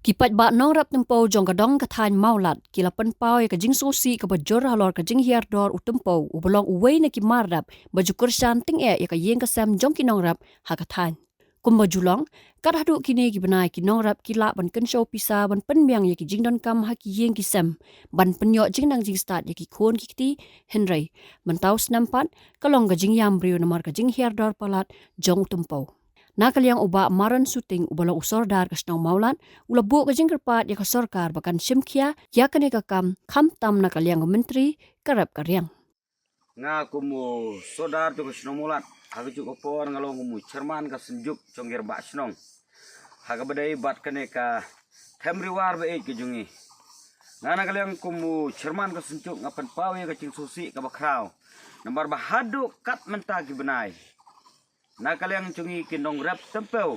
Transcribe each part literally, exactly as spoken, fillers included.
Ki paidbah nongrep tympew jong ka dong ka thaiñ Mawlad ki la pynpaw ïa ka jingsngewsih kaba jur halor ka jinghiar dor u tympew uba long uwei na ki mar rep ba ju kyrshan tyngeh ïa ka ïing ka sem jong ki nongrep ha ka thaiñ. Kumba ju long, kat haduh kine ki bnai ki nongrep ki lah ban kynshew pisa ban pynbiang ïa ki jingdonkam ha ki ïing ki sem, ban pynïoh jingnang jingstad ïa ki khun ki kti, hynrei mynta u snem pat ka long ka jingïam briew namar ka jinghiar dor palat jong u tympew. Na ka liang u Bah Maron Suting uba long u sordar ka shnong Mawlad, u la buh ka jingkyrpad ïa ka sorkar ba kan shim khia ïa kane ka kam, khamtam na ka liang ka myntri ka rep ka riang. Nga kum u sordar jong ka shnong Mawlad, ha kajuh ka por nga long kum u chairman ka synjuk jong ki rangbah shnong, ha kaba dei bad kane ka Them Riwar ba ïeit ka jong ngi. Nga na ka liang kum u chairman ka synjuk nga pynpaw ïa ka jingsngewsih kaba khraw, namar ba haduh kat mynta ki bnai, na ka liang jong ngi ki nongrep tympew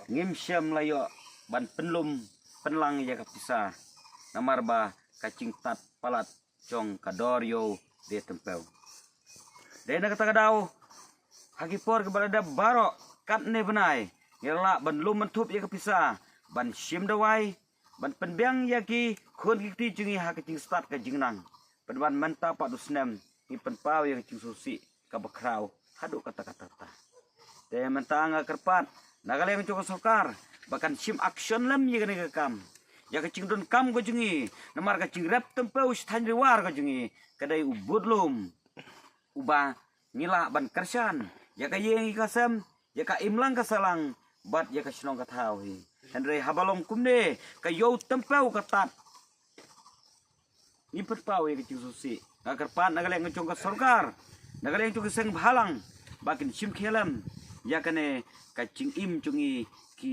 ngim shym la ïoh ban pynlum pynlang ïa ka pisa, namar ba ka jingtad palat jong ka dor ïew de tympew. Dei na kata ka daw, ha ki por kiba la dep baroh, katne bnai ngi la lah ban lum ban thup ïa ka pisa ban shim dawai, ban pynbiang ïa ki khun ki kti jong ngi ha ka jingstad ka jingnang. Pynban mynta pat u snem ngi pynpaw ïa ka jingsngewsih kaba khraw haduh katta katta. Te mynta nga kyrpad na ka liang jong ka sorkar ba kan shim action lem ïa kane ka kam, ïa ka jingdonkam ka jong ngi, namar ka jingrep tympew sha Thaiñ Riwar ka jong ngi ka dei u budlum uba ngi lah ban kyrshan ïa ka ïing ïa ka sem, ïa ka imlang ka sahlang bad ïa ka shnong ka thaw hi. Hynrei haba long kumne, ka ïew tympew ka tad, ngi pynpaw ïa ka jingsngewsih. Nga kyrpad na ka liang jong ka sorkar, na ka liang jong ka seng bhalang, ba kin shim khia lem ïa kane ka jingim jong ngi ki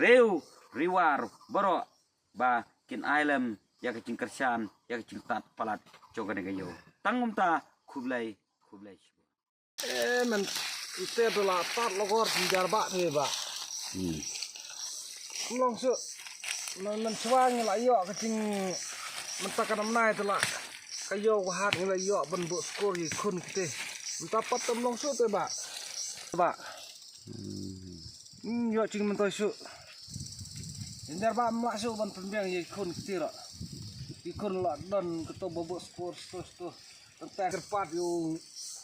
riew Riwar baroh, ba kin ai lem ïa ka jingkyrshan ïa ka jingtad palat jong kane ka ïew. Tang kumta, khublei, khublei. Eh, men, ite tu la pat logor jingjar ba te ba. Hmm. Long su, men, men shuwa ngi la ïoh ka jing, mynta ka namnai tu la ka ïoh ka hat ngi la ïoh ban buh skor ïa ki khun kti. Mynta pat tam long su te ba. Ba. Hmm. Hmm, ïoh jingmyntoi su. Jingjar ba mlak su ban pynbiang ïa ki khun kti ro. Ki khun la don kato ba buh skor sto sto. Tang tang kyrpad ïa u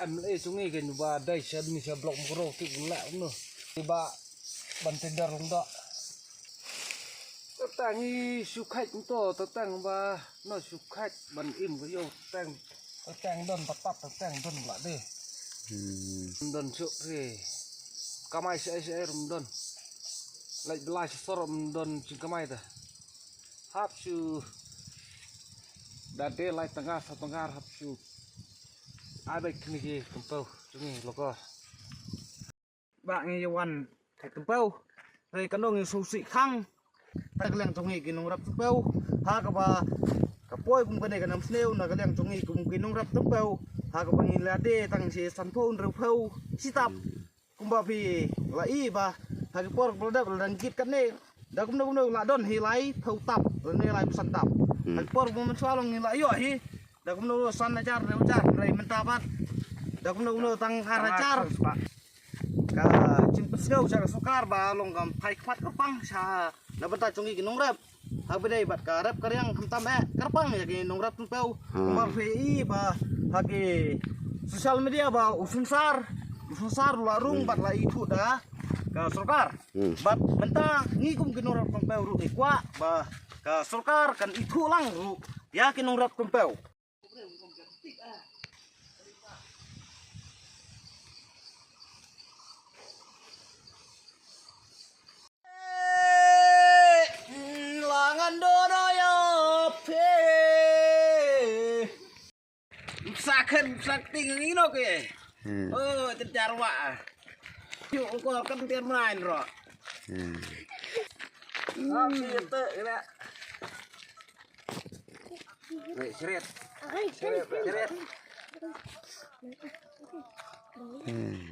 M L A jong ngi kan ba dei sha ni sha Block Mukroh ti leh no. Ti ba ban tender long da. Tang tang ngi shu khait nto, tang tang ba no shu khait ban im ko ïa u tang, tang don ba tap, tang don ba la dei. Hmm. Don shu ri. Kamai sha ai sha ai rum don. Lait bla sha sor rum don jingkamai ta. Hap shu da dei lai tang ar sa tang ar hap shu. Ai bai kini ki tympew jong ngi logor. Ba ngi wan ka tympew. Hynrei ka nong ngi sngewsih khang. Ta ka liang jong ngi ki nongrep tympew. Ha kaba ka poi kum kane ka nam sniew na ka liang jong ngi kum ki nongrep tympew. Ha kaba ngi la dei tang shi sanphew hynriewphew shi tap. Kumba phi la i ba ha ki por ba la dep la dang kit katne. Da kumno kumno la don hi laiphew tap lane laiphew san tap. Hmm. Ha ki por ba mynshuwa long ngi la ïoh hi. Da kumno san hajar hynriew hajar hynrei mynta pat da kumno kumno tang ar hajar. Ka jingpynsngew sha ka sorkar ba long kam phai khmat kyrpang sha na bynta jong ngi ki nongrep. Ha ba dei bad ka rep ka riang khamtam eh kyrpang ïa ki nongrep tympew. Hmm. Kumba phi i ba ha ki social media ba u synsar, u synsar u la rung bad la ithuh da ka sorkar. Hmm. Bad mynta ngi kum ki nongrep tympew ruh ngi kwah ba ka sorkar kan ithuh lang ruh ïa ki nongrep tympew. Sakhen sakting ngino ke. Hmm. Oh, terjarwa. Yuk, engkau kan tiar main ro. Hmm. Api itu kena. Weh, seret. Seret, seret. Hmm.